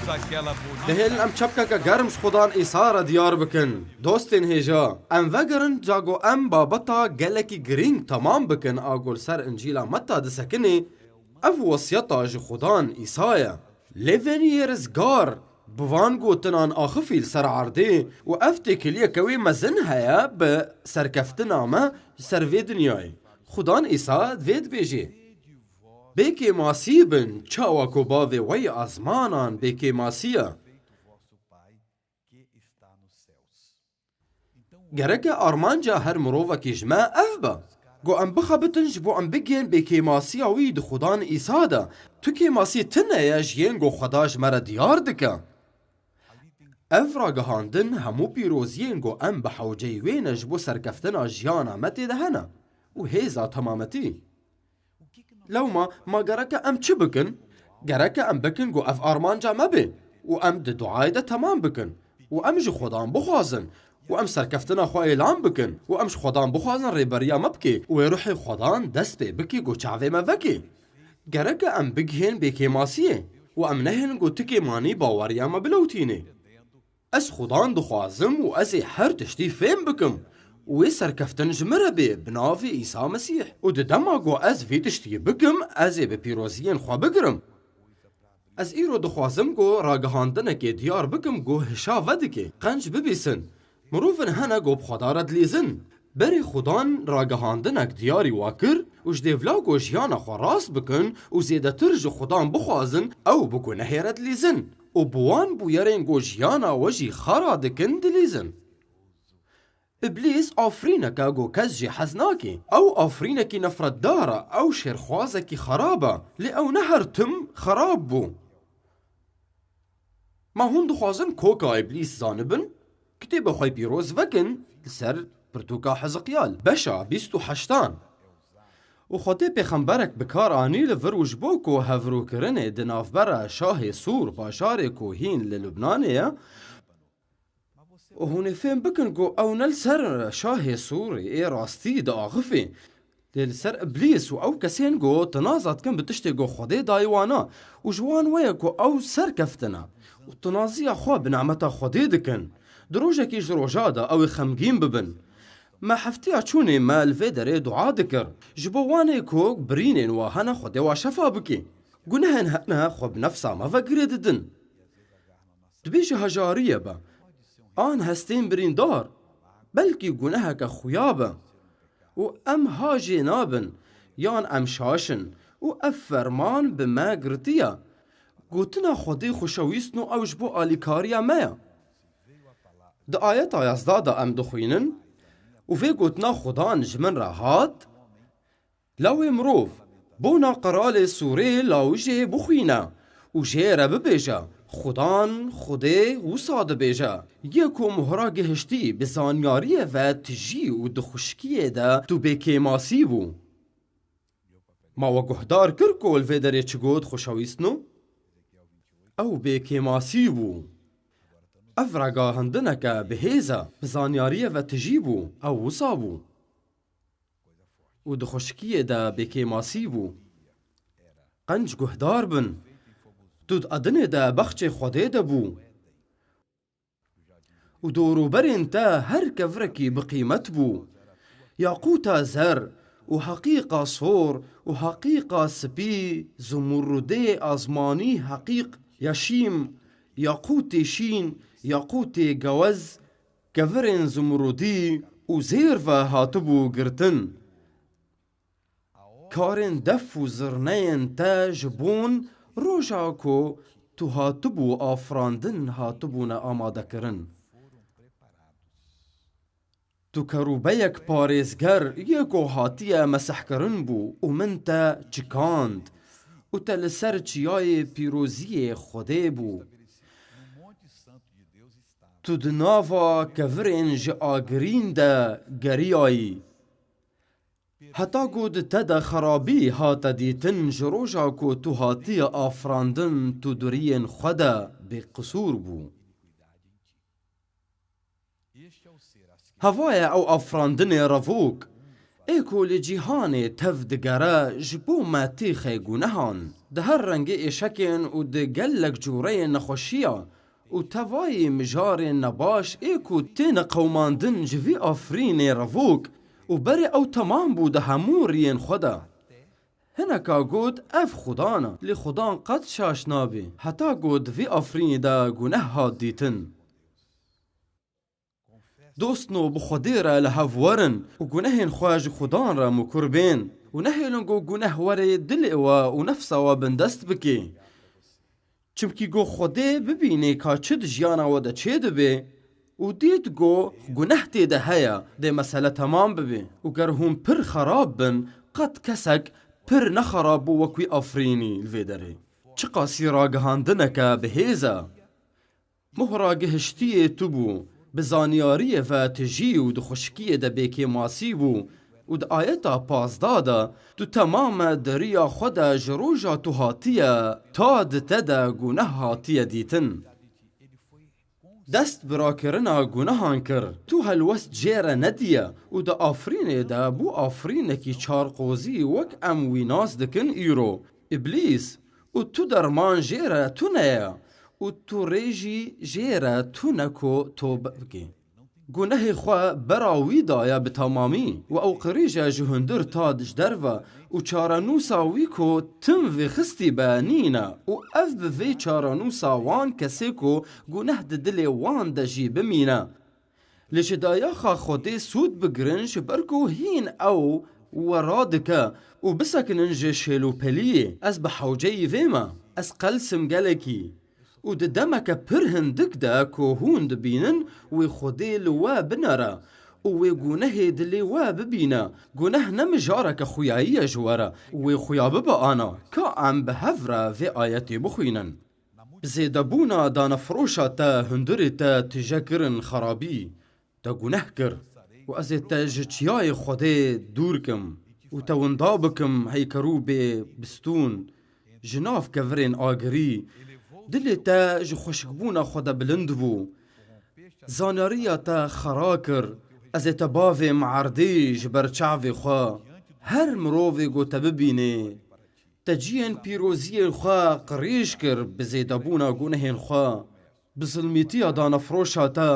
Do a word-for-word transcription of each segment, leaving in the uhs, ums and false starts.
Bihêlin em çepkeke germ ji Xudan Îsa re diyar bikin. Dostên hêja, em vegerin cago em babeta gelekî girîng temam bikin a ku li ser Încîla Metta disekinê, ev wesiyeta ji Xudan Îsa ye. Lê veniyê rizgar bi van gotinan axifî li ser erdê û ev têkiliyeke wê mezin heye bi serkeftina me ji ser vê dinyayê. Xudan Îsa vê dibêjê, Bê kêmasî bin, çawa ku bavê we yê azmanan bê kêmasî ye. Gereke armanca her mirovekî ji me ev be, ku em bixebitin ji bo em bigihên bê kêmasiya wî di Xudan Îsa de. Tu kêmasî tune ye ji yên ku Xweda ji me re diyar dike. Ev ragihandin hemû pîroziyên ku em bi hewceyî wê ne ji bo serkeftina jiyana me tê de hene û hêza temametî. Lewma ma gereke em çi bikin? Gereke em bikin ku ev armanca me be û em di duayê de temam bikin û em ji Xwedan bixwazin û em serkeftina xwe êlan bikin û em ji Xwedan bixwazin rêberiya me bike û wê ruhê Xwedan dest pê bike ku çavê me veke. Gereke em bigihên bê kêmasiyê û em nehêlin ku tikê manî baweriya me bilewtîne. Ez Xudan dixwazim û ez ê her tiştî fêm bikim û wê serkeftin ji min re bê bi navê Îsa Mesîh. Û di dema ku ez vî tiştî bikim, ez ê bi pîroziyên xwe bigirim. Ez îro dixwazim ku ragihandinekê diyar bikim ku hişa vedike, qenc bibîsin. Mirovin hene ku bi Xweda re dilîzin. Berê Xudan ragihandinek diyarî wa kir û ji dêvla ku jiyana xwe rast bikin û zêdetir ji Xudan bixwazin, ew bi gunehê re dilîzin û bi wan bûyerên ku jiyana we jî xera dikin dilîzin. Îblîs afirînek e ku kes jê hez nake. Ew afirînekî nefretdar e, ew şêrxwazekî xerab e, lê ew ne her tim xerab bû. Ma hûn dixwazin koka Îblîs zanibin? Kitêba xwe pîroz vekin li ser pirtûka Heziqyal, beşa bîst û heştan. Û Xwedê pêxemberek bi kar anî li vir û ji bo ku hevrûkirinê di navbera şahê Sûr, bajarê ku hîn li Lubnanê ye, û hûn ê fêm bikin ku ew ne li ser şahê Sûrê ê rastî diaxifê, lê li ser Îblîs û ew kesên ku tinaza dikin bi tiştê ku Xwedê dayê wana û ji wan we ye ku ew serkeftin e û tinaziya xwe bi nemeta Xwedê dikin. Di rojekî ji roja de ew ê xemgîn bibin. Me heftiya çûnê me li vê derê dua dikir. Ji bo wanê ku birînên wa hene Xwedê wa şefa bike. Gunehên hene xwe bi nefsa me ve girê didin. Dibêje hejariye be. An hestên birîndar, belkî guneheke xuya be. Û em ha jê nabin, yan em şaş in û ev ferman bi me girtiye. Gotina Xwedê xweşewîstno ew ji bo alîkariya me ye. Di ayeta yazda de em dixwînin, û vê gotina Xudan ji min re hat, Lewê mirov, bona qiralê Sûrê lawijê bixwîne û jê re bibêje, Xudan, Xwedê wisa dibêje, yê ku muhra gihiştî bi zanyariyê ve tijî û di xwişkiyê de tu bê kêmasî bû. Ma we guhdar kir ku li vê derê çi got xweşewîstno? Ew bê kêmasî bû. Ev ragihandineke bi hêz e, bi zanyariyê ve tijî bû, ew wisa bû. Û di xweşikiyê de bêkêmasî bû. Qenc guhdar bin. Tu di Edenê de bexçê Xwedê de bû. Û dorûberên te her kevirekî bi qîmet bû. Yaqûta zer û heqîqa sor û heqîqa spî, zumurudê azmanî, heqîq yaşîm, yaqûtê şîn, yaqûtê gewez, kevirên zumurudî û zêr ve hatibû girtin. Karên def û zirneyên te ji bon roja ku tu hatibû afirandin hatibûne amadekirin. Tu kerûbeyek parêzger yê ku hatiye mesihkirin bû û min te çikand û te li ser çiyayê pîroziyê Xwedê bû. Tu di nava kevirên ji agirîn de geriyayî. Heta ku di te de xerabî hate dîtin, ji roja ku tu hatiye afirandin, tu duriyên xwe de bêqisûr bû. Heva ye ew afirandinê revok, Ê ku li cîhanê tev digere ji bo me têxe gunehan, di her rengê êşekên û di gelek cûreyên nexweşiya û tevayî mijarên nebaş ê ku têne qewimandin ji vî afirînê revok û berê ew temam bû di hemû riyên xwe de. Hineka got, ev Xudan e, lê Xudan qet şaş nabe, heta ku di vî afirînê de guneh hat dîtin. Dostno, bi Xwedê re li hev werin û gunehên xwe ji Xudan re mukur bên û nehêlin ku guneh were dilê we û nefsa we bindest bike. Çimkî ku Xwedê bibînê ka çi di jiyana we de çêdibe û dît ku guneh tê de heye, dê mesele temam bibe. Û ger hûn pir xerab bin, qet kesek pir ne xerab bû wek wî afirînî li vê derê. Çiqasî ragihandineke bi hêz e! Mohra gihiştiyê tu bû, bi zaniyariyê ve tijî û di xweşikiyê de bêkêmasî bû û di ayeta pazdeh de, tu temame di riya xwe de ji roja tu hatiye ta di te de guneh hatiye dîtin. Dest bi rakirina gunehan kir, tu helwest jê re nediye û di afirînê de bû afirînekî çarqozî wek em wî nas dikin îro, Îblîs, û tu derman jê re tune ye û tu rê jî jê re tune ku tobe bike. Gunehê xwe bera wî daye bi temamî û ew qirêje ji hundir ta ji derve û çarenûsa wî ku tim vêxistî be nîne û ev bi vê çarenûsa wan kesê ku guneh di dilê wan de jî bimîne. Lê ji dayaxa Xwedê sûd bigirin, ji ber ku hîn ew we radike û bisekinin ji şêlûpeliyê. Ez bi hewceyî vê me. Ez qelsim gelekî. Û di demeke pir hindik de ku hûn dibînin wê Xwedê li we binere û wê gunehê dilê we bibîne. Guneh ne mijareke xuyayî ye ji we re û wê xuya bibe ana. Ka em bi hev re vê ayetê bixwînin. Bi zêdebûna danefiroşa te hundirê te tije kirin xerabî, te guneh kir û ez ê te ji çiyayê Xwedê dûr kim û te winda bikim hey kerûbê bistûn ji nav kevirên agirî. Dilê te ji xweşikbûna xwe de bilind bû. Zanariya te xera kir. Ez ê te bavêm erdê ji ber çavê xwe. Her mirovê ku te bibînê, te ciyên pîroziyên xwe qirêj kir bi zêdebûna gunehên xwe, bi zilmîtiya danefiroşa te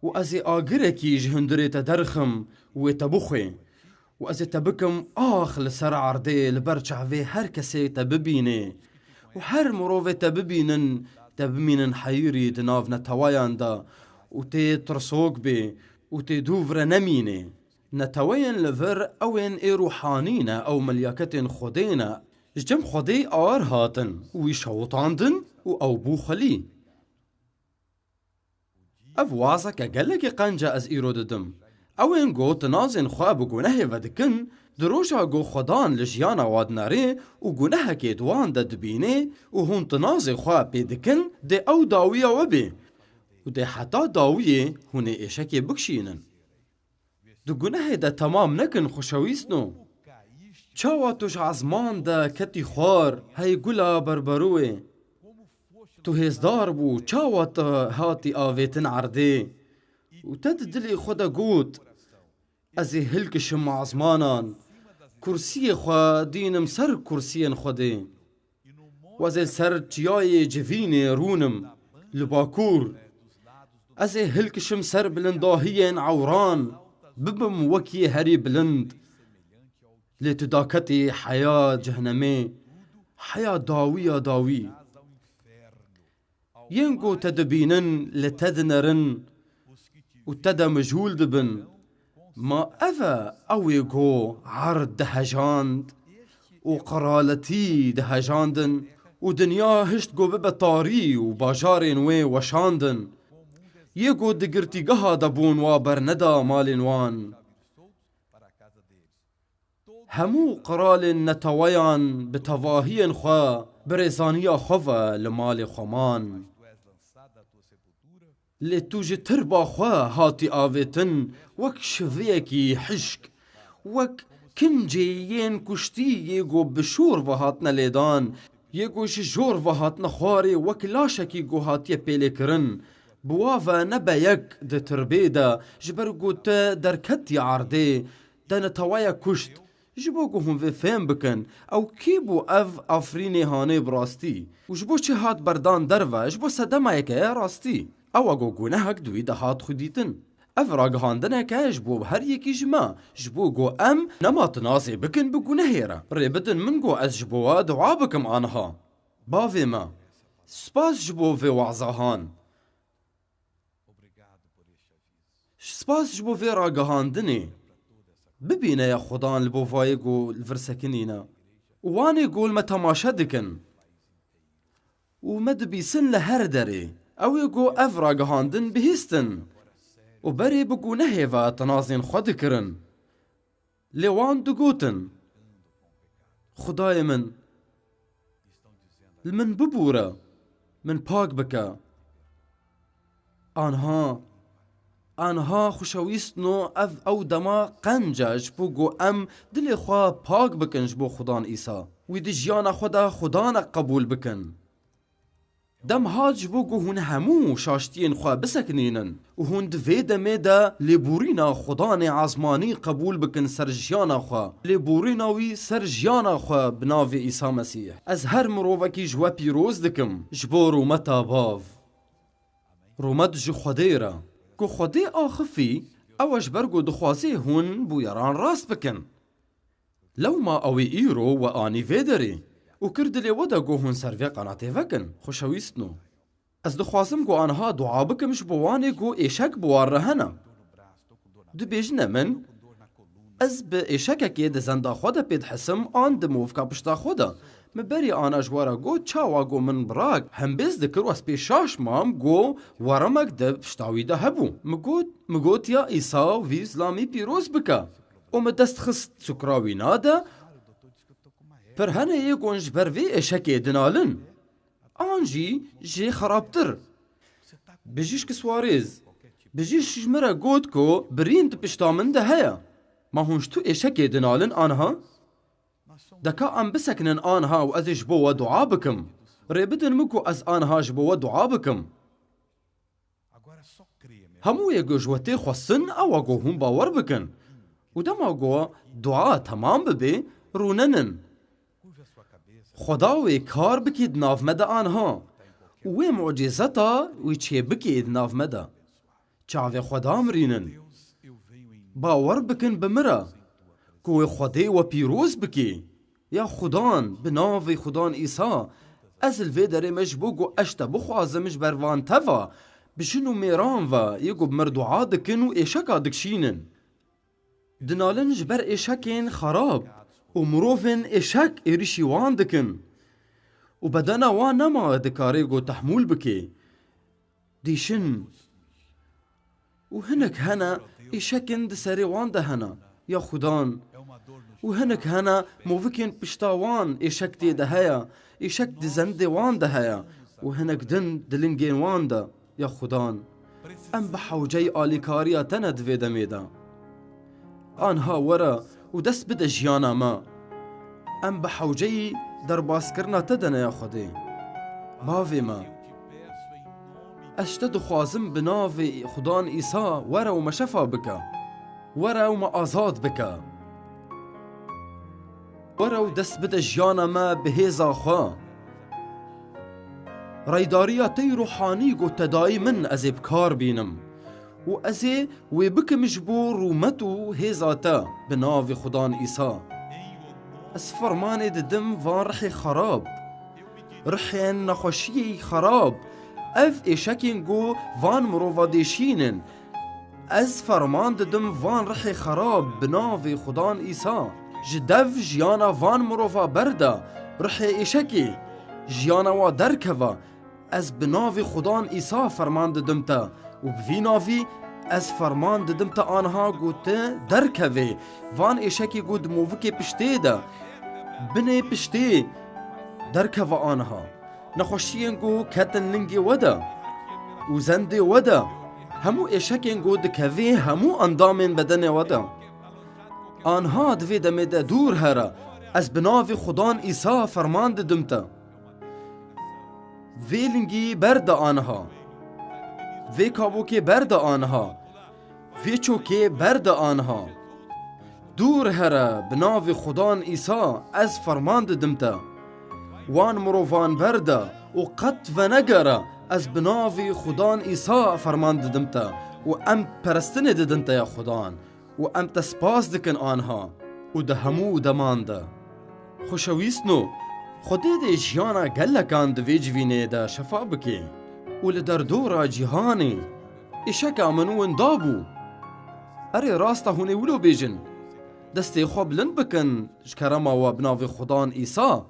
û ez ê agirekî ji hundirê te derxim û wê te bixwê û ez ê te bikim ax li ser erdê li ber çavê her kesê te bibînê û her mirovê te bibînin, te bimînin heyirî di nav netewayan de û tê tirsok bê û tê dûv re nemînê. Neteweyên li vir ew ên ê ruhanî ne, ew milyaketên Xwedê ne. Ji cem Xwedê ar hatin û wî şewitandin û ew bû xwelî. Ev wazeke gelekî qenc e ez îro didim. Ew ên ku tinazên xwe bi gunehê ve dikin, di roja ku Xwedan li jiyana wan dinere û gunehekê di wan de dibîne û hûn tinazê xwe pê dikin, dê ew dawiya we bê û dê heta dawiyê hûn ê êşekê bikişînin. Di gunehê de temam nekin xweşewîstno. Çawa tu ji ezman de ketî xwar, hey gula berberûyê? Tu hêzdar bû, çawa tu hatî avêtin erdê? Û te di dilê xwe de got, ez ê hilkişim ezmanan, kursiyê xwe dînim ser kursiyên Xwedê. Û ez ê ser çiyayê civînê rûnim, li bakûr. Ez ê hilkişim ser bilindahiyên ewran, bibim wekî herî bilind. Lê tu daketî heya cehnemê, heya dawiya dawî. Yên ku te dibînin li te dinerin û te de mijûl dibin. Ma ev e ew ê ku erd dihejand û qiraletî dihejandin û dinya hişt ku bibe tarî û bajarên wê weşandin. Yê ku di girtîgeha de bûn wa berneda malên wan. Hemû qiralên neteweyan bi tevahiyên xwe bi rêzaniya xwe ve li malê xwe man. Lê tu ji tirba xwe hatî avêtin wek şiviyekî hişk, wek kincê yên kuştî yê ku bi şor ve hatine lêdan, yê ku ji jor ve hatine xwarê wek laşekî ku hatiye pêlêkirin, bi wa ve nebe yek di tirbê de, ji ber ku te derketî erdê, te neteweya kuşt. Ji bo ku hûn vê fêm bikin, ew kî bû ev afirînê hanê bi rastî? Û ji bo çi hat berdan derve? Ji bo sedemayeke ye rastî. Ew e ku gunehek di wî de hat xwedîtin. Ev ragihandineke ji bo her yekî ji me, ji bo ku em nema tinazê bikin bi gunehê re. Rê bidin min ku ez ji bo we dua bikim aniha. Bavê me, spas ji bo vê wazahan. Spas ji bo vê ragihandinê. Bibîne ya Xudan li bo vayê ku li vir sekinîne. Û wanê ku li me temaşe dikin. Û me dibîsin li her derê. Ew ê ku ev ragihandin bihîstin. Û berê bi gunehê ve tinazên xwe dikirin. Lê wan digotin, Xwedayê min, li min bibûre, min pak bike. Anha, anha xweşewîstno ev ew dema qenc e ji bo ku em dilê xwe pak bikin ji bo Xudan Îsa. Wî di jiyana xwe de Xudanek qebûl bikin. Dem hat ji bo ku hûn hemû şaştiyên xwe bisekinînin û hûn di vê demê de lêborîna Xudanê ezmanî qebûl bikin ser jiyana xwe, lêborîna wî ser jiyana xwe bi navê Îsa Mesîh. Ez her mirovekî ji we pîroz dikim ji bo rûmeta Bav. Rûmet ji Xwedê re. Ku Xwedê axifî, ew e ji ber ku dixwazê hûn bûyeran rast bikin. Lewma ew ê îro we anî vê derê û kir dilê we de ku hûn ser vê qenatê vekin, xweşewîstno. Ez dixwazim ku aniha dua bikim ji bo wanê ku êşek bi wan re hene. Dibêjine min, ez bi êşekekê di zenda xwe de pê dihesim an di movka pişta xwe de. Min berî ana ji we re got, çawa ku min bi rak hembêz dikir û ez pê şaş mam ku weremek di pişta wî de hebû. Min got, min got, ya Îsa, vî zilamî pîroz bike. Û min dest xist sukra wîna de, pir hene yê ku ji ber vê êşekê dinalin. An jî jê xerabtir. Bijîşk Suarez, bijîşk ji min re got ku birîn di pişta min de heye. Ma hûn ji tu êşekê dinalin aniha? Deka em bisekinin aniha û ez ê ji bo we dua bikim. Rê bidin min ku ez aniha ji bo we dua bikim. Hemû yê ku ji we tê xwestin, ew e ku hûn bawer bikin. Û dema ku dua temam bibe, rûninin. Xweda wê kar bikê di nav me de aniha. Û wê mucîzeta wî çêbikê di nav me de. Çavê Xweda mirînin. Bawer bikin bi min re. Ku wê Xwedê we pîroz bikê. Ya Xudan, bi navê Xudan Îsa, ez li vê derê me ji bo ku ez te bixwazim ji ber van teva, bi jin û mêran ve, yê ku bi mir dua dikin û êşeka dikişînin. Dinalin ji ber êşekên xerab û mirovên êşek êrîşî wan dikin. Û bedena wan nema dikare ku tehmûl bike. Dîşin. Û hinek hene êşekin di serê wan de hene, ya Xudan. Û hinek hene movikên pişta wan êşek tê de heye, êşek di zendê wan de heye. Û hinek din di lingên wan de, ya Xudan. Em bi hewceyî alîkariya te ne di vê demê de. Anha were û dest bide jiyana me. Em bi hewceyî derbaskirina te de ne ya Xwedê. Bavê me, ez ji te dixwazim bi navê Xudan Îsa were û me şefa bike. Were û me azad bike. Were û dest bide jiyana me bi hêza xwe. Reydariya te yî ruhanî ku te dayî min ez ê bi kar bînim. Û ez ê wê bikim ji bo rûmet û hêza te bi navê Xudan Îsa. Ez fermanê didim van rihê xerab, rihên nexweşiyê xerab, ev êşekên ku van mirova dêşînin. Ez ferman didim van rihê xerab bi navê Xudan Îsa. Ji dev jiyana van mirova berde, rihê êşekê, jiyana wa derkeve, Ez bi navê Xudan Îsa ferman didim te û bi vî navî ez ferman didim te anha ku tu derkevê van êşekê ku di movikê piştê de, binê piştê derkeve anha. Nexweşiyên ku ketin lingê we de û zendê we de, hemû êşekên ku dikevê hemû endamên bedenê we de. Anha di vê demê de dûr here, ez bi navê Xudan Îsa ferman didim te. Vê lingî berde anha. Vê kabokê berde anha. Vê çokê berde anha. Dûr here, bi navê Xudan Îsa ez ferman didim te. Wan mirovan berde û qet venegere, ez bi navê Xudan Îsa ferman didim te û em perestinê didin te ya Xudan û em te spas dikin anha û di hemû deman de. Xweşewîstno, Xwedê dê jiyana gelekan di vê civînê de şefa bike û li derdora cîhanê êşeka min winda bû. Erê, rast e, hûn ê wilo bêjin. Destê xwe bilind bikin ji kerema we bi navê Xudan Îsa.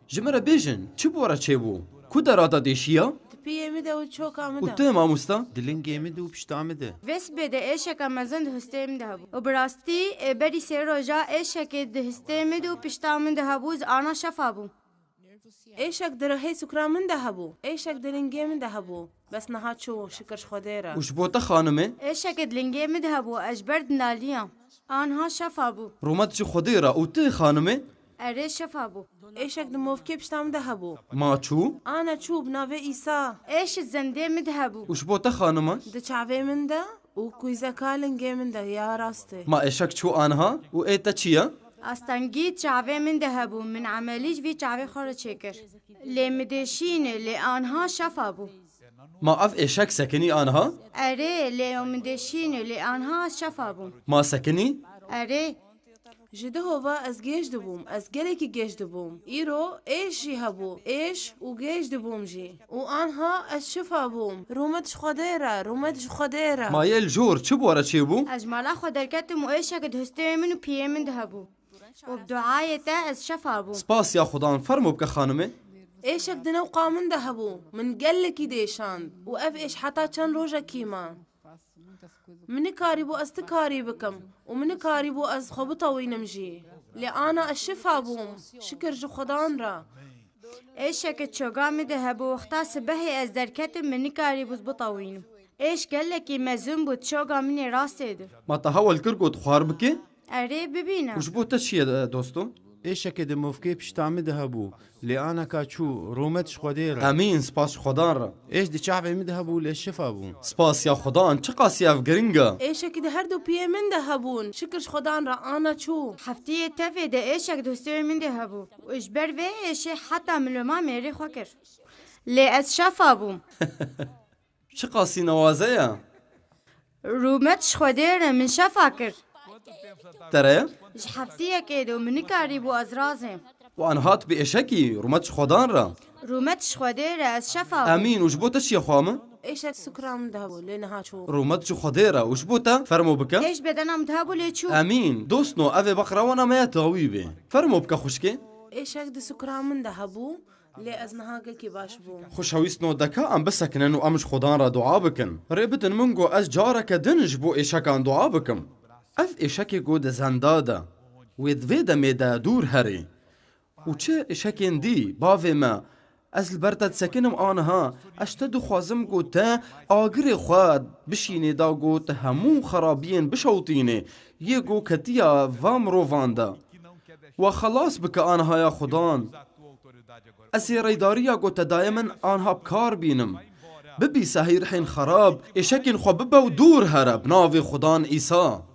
Ji min re bêjin, çi bi we re çêbû? Ku derata dêşiya? Di piyê min de û çoka min de. Û tu, mamosta? Di lingê min de û pişta min de. Vê sibê de êşeke mezin di hustê min de hebû. Û bi rastî, ê, berî sê roja êşekê di hustê min de û pişta min de hebû, ez ana şefa bûm. Êşek di rihê sukra min de hebû. Êşek di lingê min de hebû. Bes niha çû, şikir ji Xwedê re. Û ji bo te, xanimê? Êşekê di lingê min de hebû, ez ji ber dinaliyam. Anha şefa bû. Rûmet ji Xwedê re. Û tu, xanimê? Erê, şefa bû. Êşek di movkê pişta min de hebû. Ma çû? Ana çû, bi navê Îsa. Êş di zendê min de hebû. Û ji bo te, xanima? Di çavê min de û kûyzeka lingê min de ya rastê. Ma êşek çû anha û ê te çi ye? Astengî çavê min de hebû, min emelî ji vî çavê xwe re çêkir. Lê min dêşîne, lê anha şefa bû. Ma ev êşek sekinî anha? Erê, lê min dêşîne, lê anha ez şefa bûm. Ma sekinî? Erê. Ji duhova ez gêj dibûm, ez gelekî gêj dibûm. Îro êş jî hebû, êş û gêj dibûm jî. Û anha ez şifa bûm. Rûmet ji Xwedê re, rûmet ji Xwedê re. Ma yê li jor çi bi we re çêbû? Ez ji mala xwe derketim û êşek di hustê min û piyê min de hebû. Û bi duayê te ez şefa bûm. Spas ya Xudan, fermo bike, xanimê. Êşek di newqa min de hebû, min gelekî dêşand û ev êş heta çend rojekî ma. Min nikarîbû ez ti karî bikim û min nikarîbû ez xwe bitewînim jî. Lê ana ez şifa bûm, şikir ji Xudan re. Êşeke çoga min de hebû, wexta sibehê ez derketim, min nikarîbû ez bitewînim. Êş gelekî mezin bû, çoga min ê rastê de. Ma te hewl kir ku tu xwar bikî? Erê, bibîne. Û ji bo te çi ye, dosto? Êşekê di movkê pişta min de hebû, lê anaka çû, rûmet ji Xwedê re. Emîn, spas ji Xudan re. Êş di çavê min de hebû, lê şifa bû. Spas ya Xudan, çiqasî ev giring e. Êşekî di her du piyê min de hebûn, şikir ji Xudan re, ana çû. Heftiyê tevê de êşek di hustê min de hebû. Û ji ber vê êşê heta min loma mêrê xwe kir. Lê ez şefa bûm. Çiqasî nawaze ye? Rûmet ji Xwedê re, min şefa kir. Tere? Ji heftiyekê de û min nikarîbû ez razêm. Wan hat bi êşekî, rûmet ji Xwedan re. Rûmet ji Xwedê re, ez şefa bûm. Emîn, û ji bo te çi ye, xwa min? Êşek sukra min de hebû, lê niha çû. Rûmet ji Xwedê re, û ji bo te, fermo bike. Êş bedena min de hebû, lê çû. Emîn. Dostno, ev ê beqrewana me ya dawî be. Fermo bike, xwişkê. Êşek di sukra min de hebû, lê ez niha gelkî baş bûm. Xweşewîstno, deka em bisekinin û em ji Xwedan re dua bikin. Rê bidin min got ez careke din ji bo êşekan dua bikim. Ev êşekê got di zenda de, wê di vê demê de dûr herê. Û çi êşekên dî, bavê me, ez li ber te disekinim aniha, ez ji te dixwazim got te agirê xwe bişînê da got te hemû xerabiyên bişewtînê, yê got ketiya va mirovan de. We xelas bike aniha ya Xudan. Ez ê reydariya ku te daye min anha bi kar bînim. Bibîse hîrhên xerab, êşekên xwe bibe û dûr here bi navê Xudan Îsa.